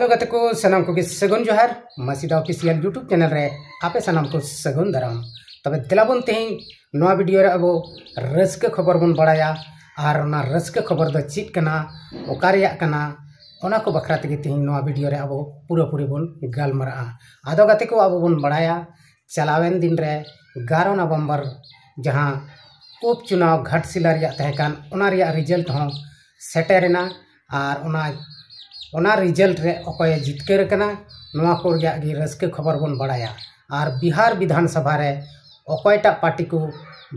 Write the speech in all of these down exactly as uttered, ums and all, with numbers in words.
Hello ᱜᱟᱛᱮ ᱠᱚ, ᱥᱟᱱᱟᱢ ᱠᱚᱜᱮ ᱥᱟᱹᱜᱩᱱ ᱡᱚᱦᱟᱨ᱾ ᱢᱟᱹᱥᱤᱫᱟ ᱚᱯᱷᱤᱥᱤᱭᱟᱞ YouTube ᱪᱮᱱᱮᱞ ᱨᱮ ᱟᱯᱮ ᱥᱟᱱᱟᱢ ᱠᱚ ᱥᱟᱹᱜᱩᱱ ᱫᱟᱨᱟᱢ᱾ ᱛᱚᱵᱮ ᱫᱮᱞᱟ ᱵᱚᱱ ᱛᱮᱦᱮᱧ ᱱᱚᱣᱟ ᱵᱷᱤᱰᱤᱭᱳ ᱨᱮ ᱟᱵᱚ ᱨᱟᱹᱥᱠᱟᱹ ᱠᱷᱚᱵᱚᱨ ᱵᱚᱱ ᱵᱟᱲᱟᱭᱟ, ᱟᱨ ᱚᱱᱟ ᱨᱟᱹᱥᱠᱟᱹ ᱠᱷᱚᱵᱚᱨ ᱫᱚ ᱪᱮᱫ ᱠᱟᱱᱟ, ᱚᱠᱟ ᱨᱮᱭᱟᱜ ᱠᱟᱱᱟ, ᱚᱱᱟ ᱠᱚ ᱵᱟᱠᱷᱨᱟ ᱛᱮᱜᱮ ᱛᱮᱦᱮᱧ ᱱᱚᱣᱟ ᱵᱷᱤᱰᱤᱭᱳ ᱨᱮ ᱟᱵᱚ ᱯᱩᱨᱟᱹᱯᱩᱨᱤ ᱵᱚᱱ ᱜᱟᱞᱢᱟᱨᱟᱜᱼᱟ᱾ ᱟᱫᱚ ᱜᱟᱛᱮ ᱠᱚ, ᱟᱵᱚ ᱵᱚᱱ ᱵᱟᱲᱟᱭᱟ ᱪᱟᱞᱟᱣᱮᱱ ᱫᱤᱱ ᱨᱮ ᱜᱟᱨᱚ ᱱᱚᱵᱷᱮᱢᱵᱚᱨ ᱡᱟᱦᱟᱸ ᱩᱯᱪᱩᱱᱟᱣ ᱜᱷᱟᱴᱥᱤᱞᱟ ᱨᱮᱭᱟᱜ ᱛᱟᱦᱮᱸ ᱠᱟᱱ, ᱚᱱᱟ ᱨᱮᱭᱟᱜ ᱨᱤᱡᱟᱞᱴ ᱦᱚᱸ ᱥᱮᱴᱮᱨᱮᱱᱟ᱾ ᱟᱨ ᱚᱱᱟ ᱚᱱᱟ ᱨᱤᱡᱟᱞᱴ ᱨᱮ ᱚᱠᱚᱭᱮ ᱡᱤᱛᱠᱟᱹᱨ ᱟᱠᱟᱱᱟ, ᱱᱚᱣᱟ ᱠᱚ ᱨᱮᱭᱟᱜ ᱜᱮ ᱨᱟᱹᱥᱠᱟᱹ ᱠᱷᱚᱵᱚᱨ ᱵᱚᱱ ᱵᱟᱲᱟᱭᱟ᱾ ᱟᱨ ᱵᱤᱦᱟᱨ ᱵᱤᱫᱷᱟᱱ ᱥᱚᱵᱷᱟ ᱨᱮ ᱚᱠᱚᱭᱴᱟᱜ ᱯᱟᱨᱴᱤ ᱠᱚ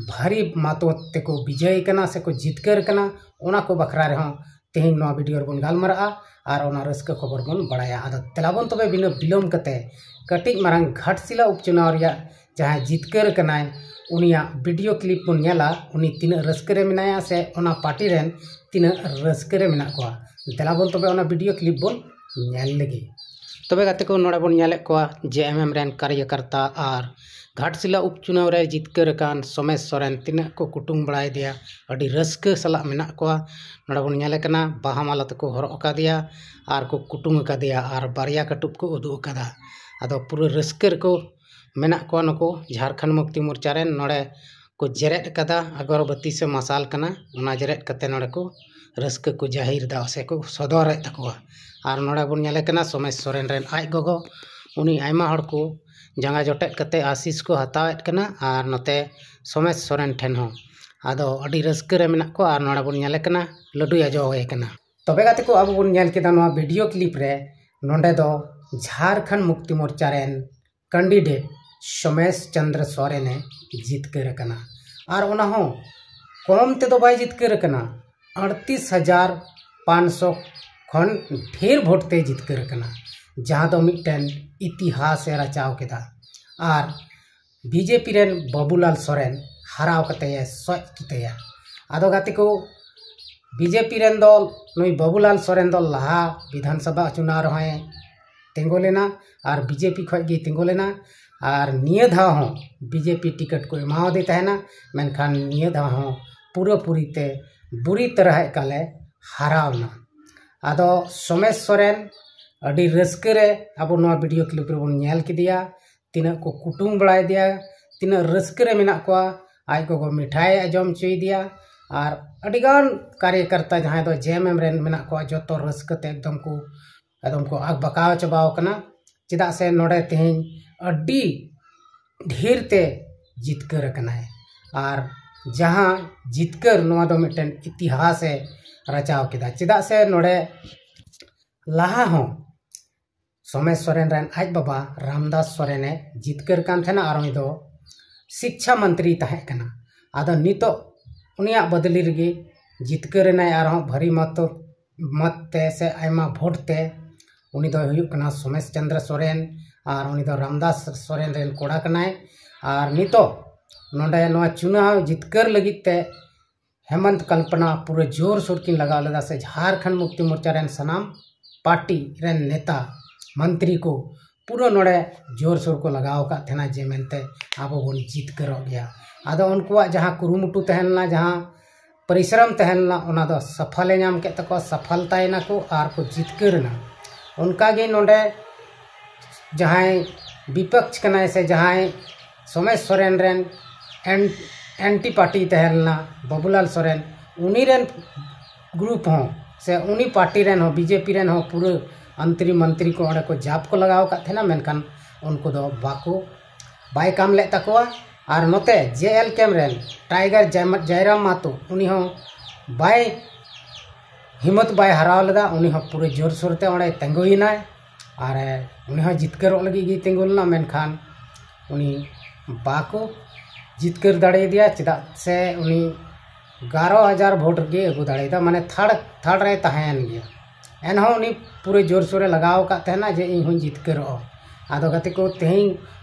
ᱵᱷᱟᱹᱨᱤ ᱢᱟᱛᱚ ᱛᱮᱠᱚ ᱵᱤᱡᱚᱭ ᱟᱠᱟᱱᱟ ᱥᱮᱠᱚ ᱡᱤᱛᱠᱟᱹᱨ ᱟᱠᱟᱱᱟ, ᱚᱱᱟ ᱠᱚ ᱵᱟᱠᱷᱨᱟ ᱨᱮᱦᱚᱸ ᱛᱮᱦᱮᱧ ᱱᱚᱣᱟ ᱵᱷᱤᱰᱤᱭᱳ ᱨᱮᱵᱚᱱ ᱜᱟᱞᱢᱟᱨᱟᱜᱼᱟ ᱟᱨ ᱚᱱᱟ ᱨᱟᱹᱥᱠᱟᱹ ᱠᱷᱚᱵᱚᱨ ᱵᱚᱱ ᱵᱟᱲᱟᱭᱟ᱾ ᱟᱫᱚ ᱫᱮᱞᱟ ᱵᱚᱱ ᱛᱚᱵᱮ ᱵᱤᱱᱟᱹ ᱵᱤᱞᱚᱢ ᱠᱟᱛᱮ ᱠᱟᱹᱴᱤᱡ ᱢᱟᱨᱟᱝ ᱜᱷᱟᱴᱥᱤᱞᱟ ᱩᱯᱪᱩᱱᱟᱣ ᱨᱮᱭᱟᱜ ᱡᱟᱦᱟᱸᱭ ᱡᱤᱛᱠᱟᱹᱨ ᱟᱠᱟᱱᱟᱭ, ᱩᱱᱤᱭᱟᱜ ᱵᱷᱤᱰᱤᱭᱳ ᱠᱞᱤᱯ ᱵᱚᱱ ᱧᱮᱞᱟ, ᱩᱱᱤ ᱛᱤᱱᱟᱹᱜ ᱨᱟᱹᱥᱠᱟᱹ ᱨᱮ ᱢᱮᱱᱟᱭᱟ ᱥᱮ ᱚᱱᱟ ᱯᱟᱨᱴᱤ ᱨᱮᱱ ᱛᱤᱱᱟᱹᱜ ᱨᱟᱹᱥᱠᱟᱹ ᱨᱮ ᱢᱮᱱᱟᱜ ᱠᱚᱣᱟ᱾ ᱫᱮᱞᱟ ᱵᱚᱱ ᱛᱚᱵᱮ ᱚᱱᱟ ᱵᱷᱤᱰᱤᱭᱳ ᱠᱞᱤᱯ ᱵᱚᱱ ᱧᱮᱞ ᱞᱮᱜᱮ᱾ ᱛᱚᱵᱮ ᱜᱟᱛᱮ ᱠᱚ, ᱱᱚᱰᱮ ᱵᱚᱱ ᱧᱮᱞᱮᱫ ᱠᱚᱣᱟ ᱡᱮ ᱮᱢ ᱮᱢ ᱨᱮᱱ ᱠᱟᱨᱭᱚᱠᱟᱨᱛᱟ ᱟᱨ ᱜᱷᱟᱴᱥᱤᱞᱟ ᱩᱯᱪᱩᱱᱟᱣ ᱨᱮ ᱡᱤᱛᱠᱟᱹᱨ ᱟᱠᱟᱱ ᱥᱳᱢᱮᱥ ᱥᱚᱨᱮᱱ ᱛᱤᱱᱟᱹᱜ ᱠᱚ ᱠᱩᱴᱩᱝ ᱵᱟᱲᱟᱭᱮᱫᱮᱭᱟ, ᱟᱹᱰᱤ ᱨᱟᱹᱥᱠᱟᱹ ᱥᱟᱞᱟᱜ ᱢᱮᱱᱟᱜ ᱠᱚᱣᱟ᱾ ᱱᱚᱰᱮ ᱵᱚᱱ ᱧᱮᱞᱮ ᱠᱟᱱᱟ ᱵᱟᱦᱟ ᱢᱟᱞᱟ ᱛᱮᱠᱚ ᱦᱚᱨᱚᱜ ᱟᱠᱟᱫᱮᱭᱟ ᱟᱨ ᱠᱚ ᱠᱩᱴᱩᱝ ᱟᱠᱟᱫᱮᱭᱟ ᱟᱨ ᱵᱟᱨᱭᱟ ᱠᱟᱹᱴᱩᱵ ᱠᱚ ᱩᱫᱩᱜ ᱟᱠᱟᱫᱟ᱾ ᱟᱫᱚ ᱯᱩᱨᱟᱹ ᱨᱟᱹᱥᱠᱟᱹ ᱨᱮᱠᱚ ᱢᱮᱱᱟᱜ ᱠᱚᱣᱟ ᱱᱩᱠᱩ ᱡᱷᱟᱲᱠᱷᱚᱸᱰ ᱢᱩᱠᱛᱤ ᱢᱳᱨᱪᱟ ᱨᱮᱱ᱾ ᱱᱚᱰᱮ ᱠᱚ ᱡᱮᱨᱮᱫ ᱟᱠᱟᱫᱟ, ᱟᱜᱚᱨᱵᱟᱹᱛᱤ ᱥᱮ ᱢᱟᱨᱥᱟᱞ ᱠᱟᱱᱟ, ᱚᱱᱟ ᱡᱮᱨᱮᱫ ᱠᱟᱛᱮ ᱱᱚᱰᱮ ᱠᱚ ᱨᱟᱹᱥᱠᱟᱹ ᱠᱚ ᱡᱟᱹᱦᱤᱨ ᱮᱫᱟ ᱥᱮ ᱠᱚ ᱥᱚᱫᱚᱨᱮᱫ ᱛᱟᱠᱚᱣᱟ᱾ ᱟᱨ ᱱᱚᱰᱮ ᱵᱚᱱ ᱧᱮᱞᱮ ᱠᱟᱱᱟ ᱥᱳᱢᱮᱥ ᱥᱚᱨᱮᱱ ᱨᱮᱱ ᱟᱡ ᱜᱚᱜᱚ, ᱩᱱᱤ ᱟᱭᱢᱟ ᱦᱚᱲ ᱠᱚ ᱡᱟᱸᱜᱟ ᱡᱚᱴᱮᱫ ᱠᱟᱛᱮ ᱟᱥᱤᱥ ᱠᱚ ᱦᱟᱛᱟᱣᱮᱫ ᱠᱟᱱᱟ᱾ ᱟᱨ ᱱᱚᱛᱮ ᱥᱳᱢᱮᱥ ᱥᱚᱨᱮᱱ ᱴᱷᱮᱱ ᱦᱚᱸ, ᱟᱫᱚ ᱟᱹᱰᱤ ᱨᱟᱹᱥᱠᱟᱹ ᱨᱮ ᱢᱮᱱᱟᱜ ᱠᱚᱣᱟ᱾ ᱟᱨ ᱱᱚᱰᱮ ᱵᱚᱱ ᱧᱮᱞᱮ ᱠᱟᱱᱟ ᱞᱟᱹᱰᱩᱭ ᱟᱡᱚ ᱟᱭ ᱠᱟᱱᱟ᱾ ᱛᱚᱵᱮ ᱜᱟᱛᱮ ᱠᱚ, ᱟᱵᱚ ᱵᱚᱱ ᱧᱮᱞ ᱠᱮᱫᱟ ᱱᱚᱣᱟ ᱵᱷᱤᱰᱤᱭᱳ ᱠᱞᱤᱯ ᱨᱮ, ᱱᱚᱰᱮ ᱫᱚ ᱡᱷᱟᱲᱠᱷᱚᱸᱰ ᱢᱩᱠᱛᱤ ᱢᱳᱨᱪᱟ ᱨᱮᱱ ᱠᱮᱱᱰᱤᱰᱮᱴ ᱥᱳᱢᱮᱥ ᱪᱚᱸᱫᱽᱨᱚ ᱥᱚᱨᱮᱱᱮ ᱡᱤᱛᱠᱟᱹᱨ ᱟᱠᱟᱱᱟ᱾ ᱟᱨ ᱚᱱᱟ ᱦᱚᱸ ᱠᱚᱢ ᱛᱮᱫᱚ ᱵᱟᱭ ᱡᱤᱛᱠᱟᱹᱨ ᱟᱠᱟᱱᱟ, ᱟᱴᱛᱤᱥ ᱦᱟᱡᱟᱨ ᱯᱟᱸᱪᱥᱚ ᱠᱷᱚᱱ ᱰᱷᱮᱨ ᱵᱷᱳᱴ ᱛᱮᱭ ᱡᱤᱛᱠᱟᱹᱨ ᱟᱠᱟᱱᱟ, ᱡᱟᱦᱟᱸ ᱫᱚ ᱢᱤᱫᱴᱮᱱ ᱤᱛᱤᱦᱟᱥ ᱮ ᱨᱟᱪᱟᱣ ᱠᱮᱫᱟ᱾ ᱟᱨ ᱵᱤᱡᱮᱯᱤ ᱨᱮᱱ ᱵᱟᱹᱵᱩᱞᱟᱞ ᱥᱚᱨᱮᱱ ᱦᱟᱨᱟᱣ ᱠᱟᱛᱮ ᱮ ᱥᱚᱡ ᱠᱮᱫᱮᱭᱟ᱾ ᱟᱫᱚ ᱜᱟᱛᱮ ᱠᱚ, ᱵᱤᱡᱮᱯᱤ ᱨᱮᱱ ᱫᱚ ᱱᱩᱭ ᱵᱟᱹᱵᱩᱞᱟᱞ ᱥᱚᱨᱮᱱ ᱫᱚ ᱞᱟᱦᱟ ᱵᱤᱫᱷᱟᱱ ᱥᱚᱵᱷᱟ ᱪᱩᱱᱟᱣ ᱨᱮᱦᱚᱸᱭ ᱛᱤᱸᱜᱩ ᱞᱮᱱᱟ ᱟᱨ ᱵᱤᱡᱮᱯᱤ ᱠᱷᱚᱱ ᱜᱮᱭ ᱛᱤᱸᱜᱩ ᱞᱮᱱᱟ᱾ ᱟᱨ ᱱᱤᱭᱟᱹ ᱫᱷᱟᱣ ᱦᱚᱸ ᱵᱤᱡᱮᱯᱤ ᱴᱤᱠᱤᱴ ᱠᱚ ᱮᱢᱟᱣᱟᱫᱮ ᱛᱟᱦᱮᱱᱟ, ᱢᱮᱱᱠᱷᱟᱱ ᱱᱤᱭᱟᱹ ᱫᱷᱟᱣ ᱦᱚᱸ ᱯᱩᱨᱟᱹᱯᱩᱨᱤ ᱛᱮ ᱵᱩᱨᱤ ᱛᱟᱨᱟ ᱮᱠᱟᱞᱮ ᱦᱟᱨᱟᱣ ᱮᱱᱟ᱾ ᱟᱫᱚ ᱥᱳᱢᱮᱥ ᱥᱚᱨᱮᱱ ᱟᱹᱰᱤ ᱨᱟᱹᱥᱠᱟᱹ ᱨᱮ ᱟᱵᱚ ᱱᱚᱣᱟ video clip ᱨᱮᱵᱚᱱ ᱧᱮᱞ ᱠᱮᱫᱮᱭᱟ, ᱛᱤᱱᱟᱹᱜ ᱠᱚ ᱠᱩᱴᱩᱝ ᱵᱟᱲᱟᱭᱮᱫᱮᱭᱟ, ᱛᱤᱱᱟᱹᱜ ᱨᱟᱹᱥᱠᱟᱹ ᱨᱮ ᱢᱮᱱᱟᱜ ᱠᱚᱣᱟ᱾ ᱟᱡ ᱜᱚᱜᱚ ᱢᱤᱴᱷᱟᱭ ᱮ ᱡᱚᱢ ᱦᱚᱪᱚᱭᱮᱫᱮᱭᱟ, ᱟᱨ ᱟᱹᱰᱤᱜᱟᱱ ᱠᱟᱨᱭᱚᱠᱟᱨᱛᱟ ᱡᱟᱦᱟᱸᱭ ᱫᱚ JMM ᱨᱮᱱ ᱢᱮᱱᱟᱜ ᱠᱚᱣᱟ, ᱡᱚᱛᱚ ᱨᱟᱹᱥᱠᱟᱹ ᱛᱮ ᱮᱠᱫᱚᱢ ᱠᱚ ᱮᱠᱫᱚᱢ ᱠᱚ ᱟᱠᱵᱟᱠᱟᱣ ᱪᱟᱵᱟᱣ ᱠᱟᱱᱟ᱾ ᱪᱮᱫᱟᱜ ᱥᱮ ᱱᱚᱰᱮ ᱛᱮᱦᱮᱧ ᱟᱹᱰᱤ ᱰᱷᱮᱨ ᱛᱮ ᱡᱤᱛᱠᱟᱹᱨ ᱟᱠᱟᱱᱟᱭ, ᱟᱨ ᱡᱟᱦᱟᱸ ᱡᱤᱛᱠᱟᱹᱨ, ᱱᱚᱣᱟ ᱫᱚ ᱢᱤᱫᱴᱮᱱ ᱤᱛᱤᱦᱟᱥ ᱮ ᱨᱟᱪᱟᱣ ᱠᱮᱫᱟ᱾ ᱪᱮᱫᱟᱜ ᱥᱮ ᱱᱚᱰᱮ ᱞᱟᱦᱟ ᱦᱚᱸ ᱥᱚᱢᱮᱥ ᱥᱚᱨᱮᱱ ᱨᱮᱱ ᱟᱡ ᱵᱟᱵᱟ ᱨᱟᱢᱫᱟᱥ ᱥᱚᱨᱮᱱ ᱮ ᱡᱤᱛᱠᱟᱹᱨ ᱠᱟᱱ ᱛᱟᱦᱮᱱᱟ, ᱟᱨ ᱩᱱᱤ ᱫᱚ ᱥᱤᱠᱪᱷᱟ ᱢᱚᱱᱛᱨᱤ ᱛᱟᱦᱮᱸ ᱠᱟᱱᱟ᱾ ᱟᱫᱚ ᱱᱤᱛᱚᱜ ᱩᱱᱤᱭᱟᱜ ᱵᱚᱫᱚᱞᱤ ᱨᱮᱜᱮ ᱡᱤᱛᱠᱟᱹᱨ ᱮᱱᱟᱭ ᱟᱨᱦᱚᱸ ᱵᱷᱟᱹᱨᱤ ᱢᱚᱛ, ᱢᱚᱛ ᱛᱮ ᱥᱮ ᱟᱭᱢᱟ vote ᱛᱮ᱾ ᱩᱱᱤ ᱫᱚᱭ ᱦᱩᱭᱩᱜ ᱠᱟᱱᱟ ᱥᱚᱢᱮᱥ ᱪᱚᱸᱫᱽᱨᱚ ᱥᱚᱨᱮᱱ, ᱟᱨ ᱩᱱᱤ ᱫᱚ ᱨᱟᱢᱫᱟᱥ ᱥᱚᱨᱮᱱ ᱨᱮᱱ ᱠᱚᱲᱟ ᱠᱟᱱᱟᱭ᱾ ᱟᱨ ᱱᱤᱛᱚᱜ ᱱᱚᱰᱮ ᱱᱚᱣᱟ ᱪᱩᱱᱟᱣ ᱡᱤᱛᱠᱟᱹᱨ ᱞᱟᱹᱜᱤᱫ ᱛᱮ ᱦᱮᱢᱚᱱᱛ ᱠᱚᱞᱯᱚᱱᱟ ᱯᱩᱨᱟᱹ ᱡᱳᱨ ᱥᱳᱨ ᱠᱤᱱ ᱞᱟᱜᱟᱣ ᱞᱮᱫᱟ, ᱥᱮ ᱡᱷᱟᱨᱠᱷᱚᱸᱰ ᱢᱩᱠᱛᱤ ᱢᱳᱨᱪᱟ ᱨᱮᱱ ᱥᱟᱱᱟᱢ party ᱨᱮᱱ ᱱᱮᱛᱟ ᱢᱚᱱᱛᱨᱤ ᱠᱚ ᱯᱩᱨᱟᱹ ᱱᱚᱰᱮ ᱡᱳᱨ ᱥᱳᱨ ᱠᱚ ᱞᱟᱜᱟᱣ ᱟᱠᱟᱫ ᱛᱟᱦᱮᱱᱟ ᱡᱮ ᱢᱮᱱᱛᱮ ᱟᱵᱚ ᱵᱚᱱ ᱡᱤᱛᱠᱟᱹᱨᱚᱜ ᱜᱮᱭᱟ᱾ ᱟᱫᱚ ᱩᱱᱠᱩᱣᱟᱜ ᱡᱟᱦᱟᱸ ᱠᱩᱨᱩᱢᱩᱴᱩ ᱛᱟᱦᱮᱸ ᱞᱮᱱᱟ, ᱡᱟᱦᱟᱸ ᱯᱚᱨᱤᱥᱨᱚᱢ ᱛᱟᱦᱮᱸ ᱞᱮᱱᱟ, ᱚᱱᱟ ᱫᱚ ᱥᱟᱯᱷᱟᱞᱮ ᱧᱟᱢ ᱠᱮᱫ ᱛᱟᱠᱚᱣᱟ, ᱥᱟᱯᱷᱟᱞᱛᱟᱭᱮᱱᱟ ᱠᱚ ᱟᱨ ᱠᱚ ᱡᱤᱛᱠᱟᱹᱨ ᱮᱱᱟ᱾ ᱚᱱᱠᱟᱜᱮ ᱱᱚᱰᱮ ᱡᱟᱦᱟᱸᱭ ᱵᱤᱯᱚᱠᱥ ᱠᱟᱱᱟᱭ ᱥᱮ ᱡᱟᱦᱟᱸᱭ ᱥᱚᱢᱮᱥ ᱥᱚᱨᱮᱱ ᱨᱮᱱ ᱮᱱ-, anti party ᱛᱟᱦᱮᱸ ᱞᱮᱱᱟ ᱵᱟᱹᱵᱩᱞᱟᱞ ᱥᱚᱨᱮᱱ, ᱩᱱᱤ ᱨᱮᱱ group ᱦᱚᱸ ᱥᱮ ᱩᱱᱤ party ᱨᱮᱱ ᱦᱚᱸ, BJP ᱨᱮᱱ ᱦᱚᱸ ᱯᱩᱨᱟᱹ ᱚᱱᱛᱨᱤ ᱢᱚᱱᱛᱨᱤ ᱠᱚ ᱚᱸᱰᱮ ᱠᱚ ᱡᱟᱯ ᱠᱚ ᱞᱟᱜᱟᱣ ᱟᱠᱟᱫ ᱛᱟᱦᱮᱱᱟ, ᱢᱮᱱᱠᱷᱟᱱ ᱩᱱᱠᱩ ᱫᱚ ᱵᱟᱠᱚ, ᱵᱟᱭ ᱠᱟᱢ ᱞᱮᱫ ᱛᱟᱠᱚᱣᱟ᱾ ᱟᱨ ᱱᱚᱛᱮ JL camp ᱨᱮᱱ ᱴᱟᱭᱜᱟᱨ ᱡᱟᱭᱢᱟ-, ᱡᱟᱭᱨᱟᱢ ᱢᱟᱛᱳ, ᱩᱱᱤ ᱦᱚᱸ ᱵᱟᱭ, ᱦᱤᱢᱢᱚᱛ ᱵᱟᱭ ᱦᱟᱨᱟᱣ ᱞᱮᱫᱟ, ᱩᱱᱤ ᱦᱚᱸ ᱯᱩᱨᱟᱹ ᱡᱳᱨᱥᱳᱨ ᱛᱮ ᱚᱸᱰᱮ ᱛᱤᱸᱜᱩᱭᱮᱱᱟᱭ᱾ ᱟᱨ ᱩᱱᱤ ᱦᱚᱸ ᱡᱤᱛᱠᱟᱹᱨᱚᱜ ᱞᱟᱹᱜᱤᱫ ᱜᱮᱭ ᱛᱤᱸᱜᱩ ᱞᱮᱱᱟ, ᱢᱮᱱᱠᱷᱟᱱ ᱩᱱᱤ ᱵᱟᱠᱚ ᱡᱤᱛᱠᱟᱹᱨ ᱫᱟᱲᱮᱭᱟᱫᱮᱭᱟ, ᱪᱮᱫᱟᱜ ᱥᱮ ᱩᱱᱤ ᱮᱜᱟᱨᱚ ᱦᱟᱡᱟᱨ vote ᱨᱮᱜᱮ ᱟᱹᱜᱩ ᱫᱟᱲᱮᱭᱟᱫᱟ, ᱢᱟᱱᱮ third, third ᱨᱮᱭ ᱛᱟᱦᱮᱸᱭᱮᱱ ᱜᱮᱭᱟ᱾ ᱮᱱᱦᱚᱸ ᱩᱱᱤ ᱯᱩᱨᱟᱹ ᱡᱳᱨᱥᱳᱨᱮ ᱞᱟᱜᱟᱣ ᱟᱠᱟᱫ ᱛᱟᱦᱮᱱᱟ ᱡᱮ ᱤᱧ ᱦᱚᱸᱧ ᱡᱤᱛᱠᱟᱹᱨᱚᱜᱼᱟ᱾ ᱟᱫᱚ ᱜᱟᱛᱮ ᱠᱚ, ᱛᱮᱦᱮᱧ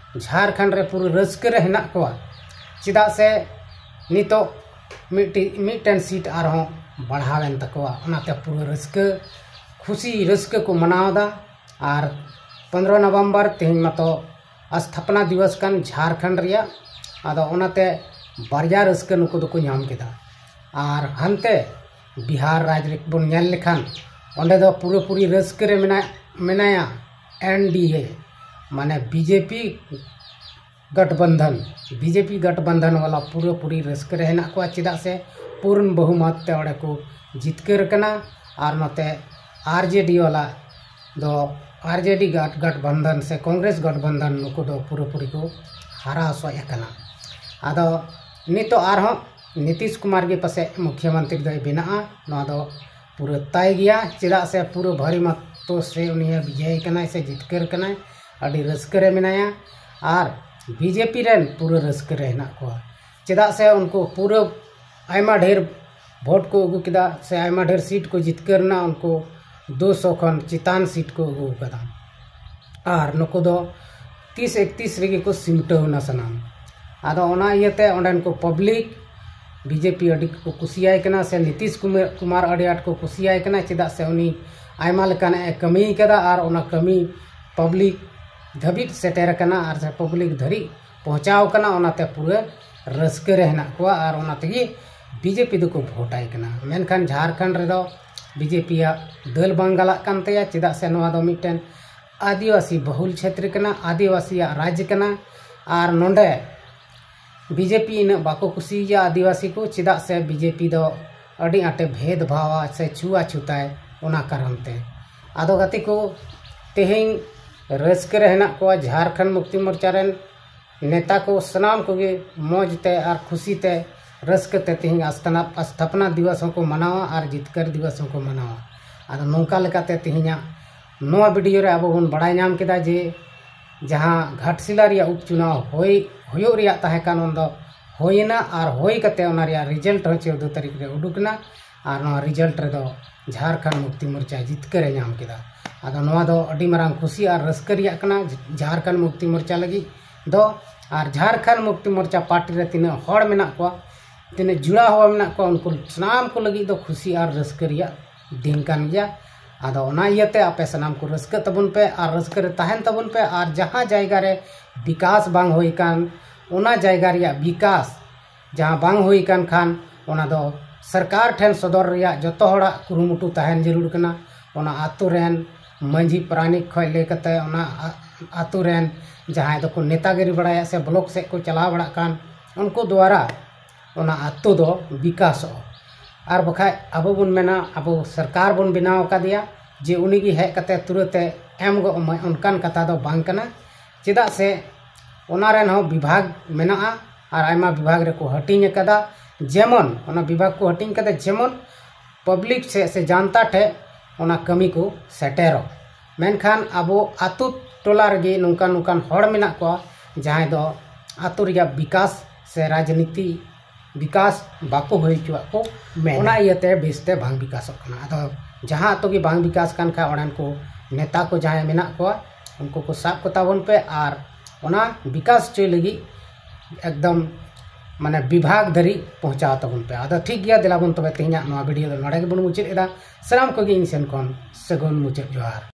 ᱡᱷᱟᱨᱠᱷᱚᱸᱰ ᱨᱮ ᱯᱩᱨᱟᱹ ᱨᱟᱹᱥᱠᱟᱹ ᱨᱮ ᱦᱮᱱᱟᱜ ᱠᱚᱣᱟ, ᱪᱮᱫᱟᱜ ᱥᱮ ᱱᱤᱛᱚᱜ ᱢᱤᱫᱴᱤᱡ, ᱢᱤᱫᱴᱮᱱ seat ᱟᱨᱦᱚᱸ ᱵᱟᱲᱦᱟᱣᱮᱱ ᱛᱟᱠᱚᱣᱟ᱾ ᱚᱱᱟᱛᱮ ᱯᱩᱨᱟᱹ ᱨᱟᱹᱥᱠᱟᱹ, ᱠᱷᱩᱥᱤ ᱨᱟᱹᱥᱠᱟᱹ ᱠᱚ ᱢᱟᱱᱟᱣ ᱮᱫᱟ᱾ ᱟᱨ ᱯᱚᱱᱨᱚ ᱱᱚᱵᱷᱮᱢᱵᱚᱨ ᱛᱮᱦᱮᱧ ᱢᱟᱛᱚ ᱥᱛᱷᱟᱯᱚᱱᱟ ᱫᱤᱵᱚᱥ ᱠᱟᱱ ᱡᱷᱟᱨᱠᱷᱚᱸᱰ ᱨᱮᱭᱟᱜ, ᱟᱫᱚ ᱚᱱᱟᱛᱮ ᱵᱟᱨᱭᱟ ᱨᱟᱹᱥᱠᱟᱹ ᱱᱩᱠᱩ ᱫᱚᱠᱚ ᱧᱟᱢ ᱠᱮᱫᱟ᱾ ᱟᱨ ᱦᱟᱱᱛᱮ ᱵᱤᱦᱟᱨ ᱨᱟᱡᱽ ᱨᱮ ᱵᱚᱱ ᱧᱮᱞ ᱞᱮᱠᱷᱟᱱ, ᱚᱸᱰᱮ ᱫᱚ ᱯᱩᱨᱟᱹᱯᱩᱨᱤ ᱨᱟᱹᱥᱠᱟᱹ ᱨᱮ ᱢᱮᱱᱟᱜ ᱢᱮᱱᱟᱭᱟ ᱮᱱ ᱰᱤ ᱮ, ᱢᱟᱱᱮ ᱵᱤ ᱡᱮ ᱯᱤ ᱜᱚᱴᱵᱚᱱᱫᱷᱚᱱ, ᱵᱤ ᱡᱮ ᱯᱤ ᱜᱚᱴᱵᱚᱱᱫᱷᱚᱱ ᱵᱟᱞᱟ ᱯᱩᱨᱟᱹᱯᱩᱨᱤ ᱨᱟᱹᱥᱠᱟᱹ ᱨᱮ ᱦᱮᱱᱟᱜ ᱠᱚᱣᱟ, ᱪᱮᱫᱟᱜ ᱥᱮ ᱯᱩᱨᱱ ᱵᱚᱦᱩᱢᱚᱛ ᱛᱮ ᱚᱸᱰᱮ ᱠᱚ ᱡᱤᱛᱠᱟᱹᱨ ᱠᱟᱱᱟ᱾ ᱟᱨ ᱱᱚᱛᱮ ᱟᱨ ᱡᱮ ᱰᱤ ᱵᱟᱞᱟ ᱫᱚ, ᱟᱨ ᱡᱮ ᱰᱤ ᱜᱟᱴ ᱜᱚᱴᱵᱚᱱᱫᱷᱚᱱ ᱥᱮ ᱠᱚᱝᱜᱨᱮᱥ ᱜᱚᱴᱵᱚᱱᱫᱷᱚᱱ, ᱱᱩᱠᱩ ᱫᱚ ᱯᱩᱨᱟᱹᱯᱩᱨᱤ ᱠᱚ ᱦᱟᱨᱟ ᱥᱚᱡ ᱟᱠᱟᱱᱟ᱾ ᱟᱫᱚ ᱱᱤᱛᱚᱜ ᱟᱨᱦᱚᱸ ᱱᱤᱛᱤᱥ ᱠᱩᱢᱟᱨ ᱜᱮ ᱯᱟᱥᱮᱡ ᱢᱩᱠᱷᱭᱚᱢᱚᱱᱛᱨᱤ ᱫᱚᱭ ᱵᱮᱱᱟᱜᱼᱟ, ᱱᱚᱣᱟ ᱫᱚ ᱯᱩᱨᱟᱹ ᱛᱟᱭ ᱜᱮᱭᱟ, ᱪᱮᱫᱟᱜ ᱥᱮ ᱯᱩᱨᱟᱹ ᱵᱷᱟᱹᱨᱤ ᱢᱟᱛᱚ ᱥᱮ ᱩᱱᱤᱭᱟᱜ ᱵᱤᱡᱚᱭ ᱠᱟᱱᱟᱭ ᱥᱮ ᱡᱤᱛᱠᱟᱹᱨ ᱠᱟᱱᱟᱭ, ᱟᱹᱰᱤ ᱨᱟᱹᱥᱠᱟᱹ ᱨᱮ ᱢᱮᱱᱟᱭᱟ᱾ ᱟᱨ ᱵᱤ ᱡᱮ ᱯᱤ ᱨᱮᱱ ᱯᱩᱨᱟᱹ ᱨᱟᱹᱥᱠᱟᱹ ᱨᱮ ᱦᱮᱱᱟᱜ ᱠᱚᱣᱟ, ᱪᱮᱫᱟᱜ ᱥᱮ ᱩᱱᱠᱩ ᱯᱩᱨᱟᱹ ᱟᱭᱢᱟ ᱰᱷᱮᱨ ᱵᱷᱳᱴ ᱠᱚ ᱟᱹᱜᱩ ᱠᱮᱫᱟ ᱥᱮ ᱟᱭᱢᱟ ᱰᱷᱮᱨ ᱥᱤᱴ ᱠᱚ ᱡᱤᱛᱠᱟᱹᱨ ᱮᱱᱟ, ᱩᱱᱠᱩ ᱫᱩ ᱥᱚ ᱠᱷᱚᱱ ᱪᱮᱛᱟᱱ ᱥᱤᱴ ᱠᱚ ᱟᱹᱜᱩ ᱟᱠᱟᱫᱟ᱾ ᱟᱨ ᱱᱩᱠᱩ ᱫᱚ ᱛᱤᱥ ᱮᱠᱛᱤᱥ ᱨᱮᱜᱮ ᱠᱚ ᱥᱤᱢᱴᱟᱹᱣ ᱮᱱᱟ ᱥᱟᱱᱟᱢ᱾ ᱟᱫᱚ ᱚᱱᱟ ᱤᱭᱟᱹᱛᱮ ᱚᱸᱰᱮᱱ ᱠᱚ ᱯᱟᱵᱽᱞᱤᱠ ᱵᱤ ᱡᱮ ᱯᱤ ᱟᱹᱰᱤ ᱠᱚ ᱠᱩᱥᱤᱭᱟᱭ ᱠᱟᱱᱟ ᱥᱮ ᱱᱤᱛᱤᱥ ᱠᱩᱢᱟᱨ, ᱠᱩᱢᱟᱨ ᱟᱹᱰᱤ ᱟᱸᱴ ᱠᱚ ᱠᱩᱥᱤᱭᱟᱭ ᱠᱟᱱᱟ, ᱪᱮᱫᱟᱜ ᱥᱮ ᱩᱱᱤ ᱟᱭᱢᱟ ᱞᱮᱠᱟᱱᱟᱜ ᱮ ᱠᱟᱹᱢᱤ ᱠᱟᱫᱟ ᱟᱨ ᱚᱱᱟ ᱠᱟᱹᱢᱤ ᱯᱟᱵᱽᱞᱤᱠ ᱫᱷᱟᱹᱵᱤᱡ ᱥᱮᱴᱮᱨ ᱟᱠᱟᱱᱟ ᱟᱨ ᱥᱮ ᱯᱟᱵᱽᱞᱤᱠ ᱫᱷᱟᱹᱨᱤᱡ ᱯᱚᱦᱪᱟᱣ ᱠᱟᱱᱟ, ᱚᱱᱟᱛᱮ ᱯᱩᱨᱟᱹ ᱨᱟᱹᱥᱠᱟᱹ ᱨᱮ ᱦᱮᱱᱟᱜ ᱠᱚᱣᱟ ᱟᱨ ᱚᱱᱟ ᱛᱮᱜᱮ ᱵᱤ ᱡᱮ ᱯᱤ ᱫᱚᱠᱚ ᱵᱷᱳᱴ ᱟᱭ ᱠᱟᱱᱟ᱾ ᱢᱮᱱᱠᱷᱟᱱ ᱡᱷᱟᱲᱠᱷᱚᱸᱰ ᱨᱮᱫᱚ ᱵᱤ ᱡᱮ ᱯᱤ ᱭᱟᱜ ᱫᱟᱹᱞ ᱵᱟᱝ ᱜᱟᱞᱟᱜ ᱠᱟᱱ ᱛᱟᱭᱟ, ᱪᱮᱫᱟᱜ ᱥᱮ ᱱᱚᱣᱟ ᱫᱚ ᱢᱤᱫᱴᱮᱱ ᱟᱹᱫᱤᱵᱟᱹᱥᱤ ᱵᱟᱹᱦᱩᱞ ᱪᱷᱮᱛᱨᱚ ᱠᱟᱱᱟ, ᱟᱹᱫᱤᱵᱟᱹᱥᱤᱭᱟᱜ ᱨᱟᱡᱽ ᱠᱟᱱᱟ᱾ ᱟᱨ ᱱᱚᱰᱮ ᱵᱤ ᱡᱮ ᱯᱤ ᱤᱱᱟᱹᱜ ᱵᱟᱠᱚ ᱠᱩᱥᱤᱭᱟᱜᱼᱟ ᱟᱹᱫᱤᱵᱟᱹᱥᱤ ᱠᱚ, ᱪᱮᱫᱟᱜ ᱥᱮ ᱵᱤ ᱡᱮ ᱯᱤ ᱫᱚ ᱟᱹᱰᱤ ᱟᱸᱴᱮ ᱵᱷᱮᱫᱽ ᱵᱷᱟᱣᱟ ᱥᱮ ᱪᱷᱩᱣᱟ ᱪᱷᱩᱛᱟᱭ, ᱚᱱᱟ ᱠᱟᱨᱚᱱ ᱛᱮ᱾ ᱟᱫᱚ ᱜᱟᱛᱮ ᱠᱚ, ᱛᱮᱦᱮᱧ ᱨᱟᱹᱥᱠᱟᱹ ᱨᱮ ᱦᱮᱱᱟᱜ ᱠᱚᱣᱟ ᱡᱷᱟᱲᱠᱷᱚᱸᱰ ᱢᱩᱠᱛᱤ ᱢᱳᱨᱪᱟ ᱨᱮᱱ ᱱᱮᱛᱟ ᱠᱚ ᱥᱟᱱᱟᱢ ᱠᱚᱜᱮ ᱢᱚᱡᱽ ᱛᱮ ᱟᱨ ᱠᱷᱩᱥᱤ ᱛᱮ ᱨᱟᱹᱥᱠᱟᱹ ᱛᱮ ᱛᱮᱦᱮᱧ ᱟᱥᱛᱷᱟᱱᱟ-, ᱟᱥᱛᱷᱟᱯᱚᱱᱟ ᱫᱤᱵᱚᱥ ᱦᱚᱸᱠᱚ ᱢᱟᱱᱟᱣᱟ ᱟᱨ ᱡᱤᱛᱠᱟᱹᱨ ᱫᱤᱵᱚᱥ ᱦᱚᱸᱠᱚ ᱢᱟᱱᱟᱣᱟ᱾ ᱟᱫᱚ ᱱᱚᱝᱠᱟ ᱞᱮᱠᱟᱛᱮ ᱛᱮᱦᱮᱧᱟᱜ ᱱᱚᱣᱟ ᱵᱷᱤᱰᱤᱭᱳ ᱨᱮ ᱟᱵᱚ ᱵᱚᱱ ᱵᱟᱲᱟᱭ ᱧᱟᱢ ᱠᱮᱫᱟ ᱡᱮ ᱡᱟᱦᱟᱸ ᱜᱷᱟᱴᱥᱤᱞᱟ ᱨᱮᱭᱟᱜ ᱩᱯᱪᱩᱱᱟᱣ ᱦᱩᱭ, ᱦᱩᱭᱩᱜ ᱨᱮᱭᱟᱜ ᱛᱟᱦᱮᱸ ᱠᱟᱱ, ᱚᱱᱟ ᱫᱚ ᱦᱩᱭᱮᱱᱟ ᱟᱨ ᱦᱩᱭ ᱠᱟᱛᱮ ᱚᱱᱟ ᱨᱮᱭᱟᱜ ᱨᱮᱡᱟᱞᱴ ᱦᱚᱸ ᱪᱳᱫᱽᱫᱳ ᱛᱟᱹᱨᱤᱠᱷ ᱨᱮ ᱩᱰᱩᱠ ᱮᱱᱟ᱾ ᱟᱨ ᱱᱚᱣᱟ ᱨᱮᱡᱟᱞᱴ ᱨᱮᱫᱚ ᱡᱷᱟᱲᱠᱷᱚᱸᱰ ᱢᱩᱠᱛᱤ ᱢᱳᱨᱪᱟ ᱡᱤᱛᱠᱟᱹᱨᱮ ᱧᱟᱢ ᱠᱮᱫᱟ᱾ ᱟᱫᱚ ᱱᱚᱣᱟ ᱫᱚ ᱟᱹᱰᱤ ᱢᱟᱨᱟᱝ ᱠᱩᱥᱤ ᱟᱨ ᱨᱟᱹᱥᱠᱟᱹ ᱨᱮᱭᱟᱜ ᱠᱟᱱᱟ ᱡᱷᱟᱲᱠᱷᱚᱸᱰ ᱢᱩᱠᱛᱤ ᱢᱳᱨᱪᱟ ᱞᱟᱹᱜᱤᱫ ᱫᱚ᱾ ᱟᱨ ᱡᱷᱟᱲᱠᱷᱚᱸᱰ ᱢᱩᱠᱛᱤ ᱢᱳᱨᱪᱟ ᱯᱟᱨᱴᱤ ᱨᱮ ᱛᱤᱱᱟᱹᱜ ᱦᱚᱲ ᱢᱮᱱᱟᱜ ᱠᱚᱣᱟ, ᱛᱤᱱᱟᱹᱜ ᱡᱩᱲᱟᱣ ᱦᱚᱲ ᱢᱮᱱᱟᱜ ᱠᱚᱣᱟ, ᱩᱱᱠᱩ ᱥᱟᱱᱟᱢ ᱠᱚ ᱞᱟᱹᱜᱤᱫ ᱫᱚ ᱠᱷᱩᱥᱤ ᱟᱨ ᱨᱟᱹᱥᱠᱟᱹ ᱨᱮᱭᱟᱜ ᱫᱤᱱ ᱠᱟᱱ ᱜᱮᱭᱟ᱾ ᱟᱫᱚ ᱚᱱᱟ ᱤᱭᱟᱹᱛᱮ ᱟᱯᱮ ᱥᱟᱱᱟᱢ ᱠᱚ ᱨᱟᱹᱥᱠᱟᱹᱜ ᱛᱟᱵᱚᱱ ᱯᱮ ᱟᱨ ᱨᱟᱹᱥᱠᱟᱹ ᱨᱮ ᱛᱟᱦᱮᱱ ᱛᱟᱵᱚᱱ ᱯᱮ᱾ ᱟᱨ ᱡᱟᱦᱟᱸ ᱡᱟᱭᱜᱟ ᱨᱮ ᱵᱤᱠᱟᱥ ᱵᱟᱝ ᱦᱩᱭ ᱠᱟᱱ, ᱚᱱᱟ ᱡᱟᱭᱜᱟ ᱨᱮᱭᱟᱜ ᱵᱤᱠᱟᱥ ᱡᱟᱦᱟᱸ ᱵᱟᱝ ᱦᱩᱭ ᱠᱟᱱ ᱠᱷᱟᱱ, ᱚᱱᱟ ᱫᱚ ᱥᱚᱨᱠᱟᱨ ᱴᱷᱮᱱ ᱥᱚᱫᱚᱨ ᱨᱮᱭᱟᱜ ᱡᱚᱛᱚ ᱦᱚᱲᱟᱜ ᱠᱩᱨᱩᱢᱩᱴᱩ ᱛᱟᱦᱮᱱ ᱡᱟᱹᱨᱩᱲ ᱠᱟᱱᱟ᱾ ᱚᱱᱟ ᱟᱛᱳ ᱨᱮᱱ ᱢᱟᱹᱡᱷᱤ ᱯᱟᱨᱟᱱᱤᱠ ᱠᱷᱚᱱ ᱞᱟᱹᱭ ᱠᱟᱛᱮ ᱚᱱᱟ ᱟ- ᱟᱛᱳ ᱨᱮᱱ ᱡᱟᱦᱟᱸᱭ ᱫᱚᱠᱚ ᱱᱮᱛᱟᱜᱤᱨᱤ ᱵᱟᱲᱟᱭᱟ ᱥᱮ ᱵᱞᱚᱠ ᱥᱮᱫ ᱠᱚ ᱪᱟᱞᱟᱣ ᱵᱟᱲᱟᱜ ᱠᱟᱱ, ᱩᱱᱠᱩ ᱫᱩᱣᱟᱨᱟ ᱚᱱᱟ ᱟᱛᱳ ᱫᱚ ᱵᱤᱠᱟᱥᱚᱜᱼᱟ᱾ ᱟᱨ ᱵᱟᱠᱷᱟᱡ ᱟᱵᱚ ᱵᱚᱱ ᱢᱮᱱᱟ ᱟᱵᱚ ᱥᱚᱨᱠᱟᱨ ᱵᱚᱱ ᱵᱮᱱᱟᱣ ᱟᱠᱟᱫᱮᱭᱟ ᱡᱮ ᱩᱱᱤ ᱜᱮ ᱦᱮᱡ ᱠᱟᱛᱮ ᱛᱩᱨᱟᱹᱛ ᱮ ᱮᱢ ᱜᱚᱜ ᱟᱢᱟᱭ, ᱚᱱᱠᱟᱱ ᱠᱟᱛᱷᱟ ᱫᱚ ᱵᱟᱝ ᱠᱟᱱᱟ᱾ ᱪᱮᱫᱟᱜ ᱥᱮ ᱚᱱᱟ ᱨᱮᱱ ᱦᱚᱸ ᱵᱤᱵᱷᱟᱜᱽ ᱢᱮᱱᱟᱜᱼᱟ ᱟᱨ ᱟᱭᱢᱟ ᱵᱤᱵᱷᱟᱜᱽ ᱨᱮᱠᱚ ᱦᱟᱹᱴᱤᱧ ᱟᱠᱟᱫᱟ᱾ ᱡᱮᱢᱚᱱ ᱚᱱᱟ ᱵᱤᱵᱷᱟᱜᱽ ᱠᱚ ᱦᱟᱹᱴᱤᱧ ᱠᱟᱫᱟ ᱡᱮᱢᱚᱱ ᱯᱟᱵᱽᱞᱤᱠ ᱥᱮ ᱥᱮ ᱡᱟᱱᱛᱟ ᱴᱷᱮᱡ ᱚᱱᱟ ᱠᱟᱹᱢᱤ ᱠᱚ ᱥᱮᱴᱮᱨᱚᱜ᱾ ᱢᱮᱱᱠᱷᱟᱱ ᱟᱵᱚ ᱟᱛᱳ ᱴᱚᱞᱟ ᱨᱮᱜᱮ ᱱᱚᱝᱠᱟᱱ ᱱᱚᱝᱠᱟᱱ ᱦᱚᱲ ᱢᱮᱱᱟᱜ ᱠᱚᱣᱟ ᱡᱟᱦᱟᱸᱭ ᱫᱚ ᱟᱛᱳ ᱨᱮᱭᱟᱜ ᱵᱤᱠᱟᱥ ᱥᱮ ᱨᱟᱡᱽᱱᱤᱛᱤ ᱵᱤᱠᱟᱥ ᱵᱟᱠᱚ ᱦᱩᱭ ᱦᱚᱪᱚᱣᱟᱜ ᱠᱚ ᱢᱮᱱᱟ᱾ ᱚᱱᱟ ᱤᱭᱟᱹᱛᱮ ᱵᱮᱥᱛᱮ ᱵᱟᱝ ᱵᱤᱠᱟᱥᱚᱜ ᱠᱟᱱᱟ᱾ ᱟᱫᱚ ᱡᱟᱦᱟᱸ ᱟᱛᱳ ᱜᱮ ᱵᱟᱝ ᱵᱤᱠᱟᱥ ᱠᱟᱱ ᱠᱷᱟᱡ ᱚᱸᱰᱮᱱ ᱠᱚ ᱱᱮᱛᱟ ᱠᱚ ᱡᱟᱦᱟᱸᱭ ᱢᱮᱱᱟᱜ ᱠᱚᱣᱟ ᱩᱱᱠᱩ ᱠᱚ ᱥᱟᱵ ᱠᱚ ᱛᱟᱵᱚᱱ ᱯᱮ ᱟᱨ ᱚᱱᱟ ᱵᱤᱠᱟᱥ ᱦᱚᱪᱚᱭ ᱞᱟᱹᱜᱤᱫ ᱮᱠᱫᱚᱢ ᱢᱟᱱᱮ ᱵᱤᱵᱷᱟᱜᱽ ᱫᱷᱟᱹᱨᱤᱡ ᱯᱳᱸᱪᱷᱟᱣ ᱛᱟᱵᱚᱱ ᱯᱮ᱾ ᱟᱫᱚ ᱴᱷᱤᱠ ᱜᱮᱭᱟ, ᱫᱮᱞᱟ ᱵᱚᱱ ᱛᱚᱵᱮ ᱛᱮᱦᱮᱧᱟᱜ ᱱᱚᱣᱟ ᱵᱷᱤᱰᱤᱭᱳ ᱫᱚ ᱱᱚᱰᱮ ᱜᱮᱵᱚᱱ ᱢᱩᱪᱟᱹᱫ ᱮᱫᱟ᱾ ᱥᱟᱱᱟᱢ ᱠᱚᱜᱮ ᱤᱧ ᱥᱮᱱ ᱠᱷᱚᱱ ᱥᱟᱹᱜᱩᱱ ᱢᱩᱪᱟᱹᱫ ᱡᱚᱦᱟᱨ᱾